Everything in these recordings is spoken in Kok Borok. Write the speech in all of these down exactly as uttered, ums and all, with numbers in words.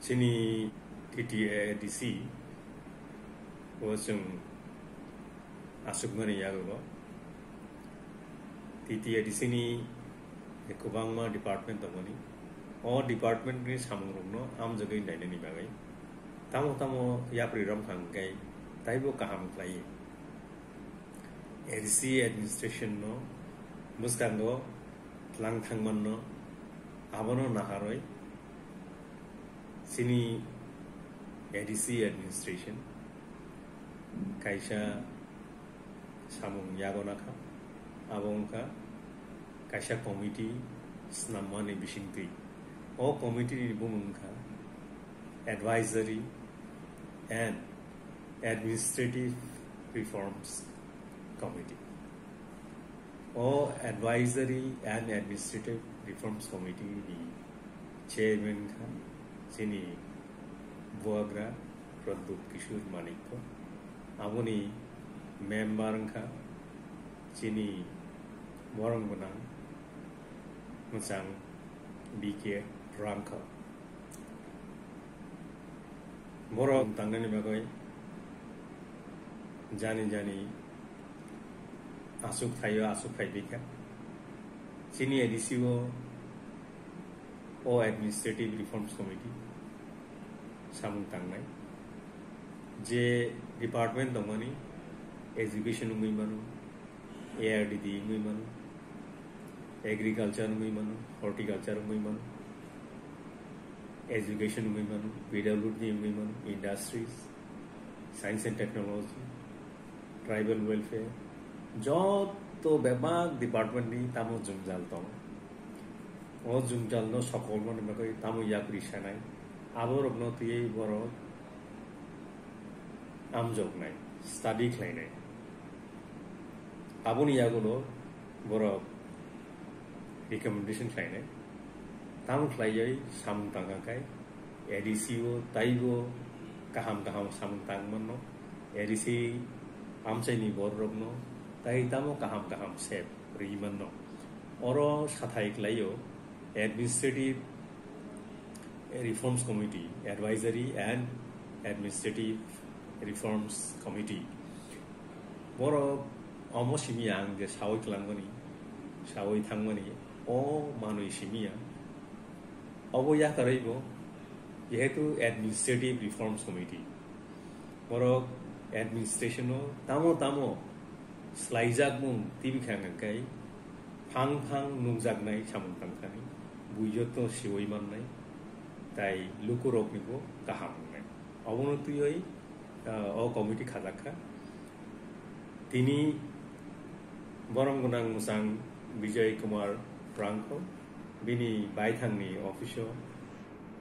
Chini T T A D C o chwng aswkmani yago. T T A D C ni kwbangma department tongmani. O department ni samungrokno amjagwi nainani bagwi tamo tamo yapri romkha hwnkhe taibo kaham khlaiwi. A D C administration no bwskango tlang thangmanno, abono naharwi chini A D C administration kaisa samung yagona kha, abo wngkha kaisa committee snammani bisingtwi. O committee ni bumung wngkha Advisory and Administrative Reforms Committee. O Advisory and Administrative Reforms Committee ni chairman kha chini buagra Pradyut Kishore Manikya. Aboni member wngkha chini borom gwnang mwchang B K Rangkha. Borok tangnani bagwi jani jani aswk thaio, aswk phai bikha. Chini A D C o, o Administrative Reforms Committee samung tangnai. Je department tongmani, education wngwi mano, A R D D wngwi mano, agriculture wngwi mano, horticulture wngwi mano, education wngwi mano, P W D wngwi mano, industries, science and technology, tribal welfare, joto bebak department ni tamo jwngjal tong. O jwngjal no sokolmani bagwi tamo yapri sanai. Aborokno twiwi borok amjoknai, study khlainai. Aboni yagulo borok recommendation khlainai. Tamo khlaiwi samung tangkha khai A D C o taibo kaham kaham samung tangmanno. A D C amchaini bororokno tai tamo kaham kaham sep rwi manno. Oro sathai khlaio Administrative Reforms Committee, Advisory and Administrative Reforms Committee. Borok omo simi ang je sawi kwlangmani, sawi thangmani, o manwi simi ang. Obo yakarwi bo, jehetu Administrative Reforms Committee. Borok administration o tamo tamo slaijakmung tibikha hwnkhai phang phang nukjaknai samung tangthani, buijotno siwi mannai, tai lukuroknibo kaham wngnai. Obono twiwi, ah, o committee khajakha. Tini borom gwnang mwchang Bijoy Kumar Rangkho, bini baithangni office o,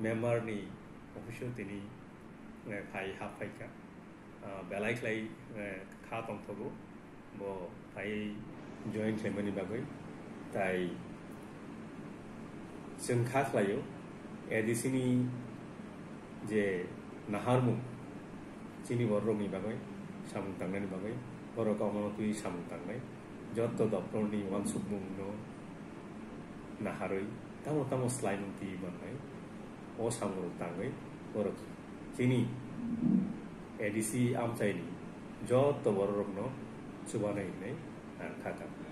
member ni office o tini, eh, phai hap phaikha. Ah, belai khlai, eh, kha tongthogo, bo phai join khlaimani bagwi. Tai chwng kha khlaio, A D C ni je naharmung, chini bororokni bagwi, samung tangnani bagwi, borok omono twi samung tangnai. Jotto doptorni uansukmungno naharwi tamo tamo swlaimung twi mannai, o samungrok tangwi borok chini A D C amchaini jotto bororokno chubanai hinwi ang kha kha.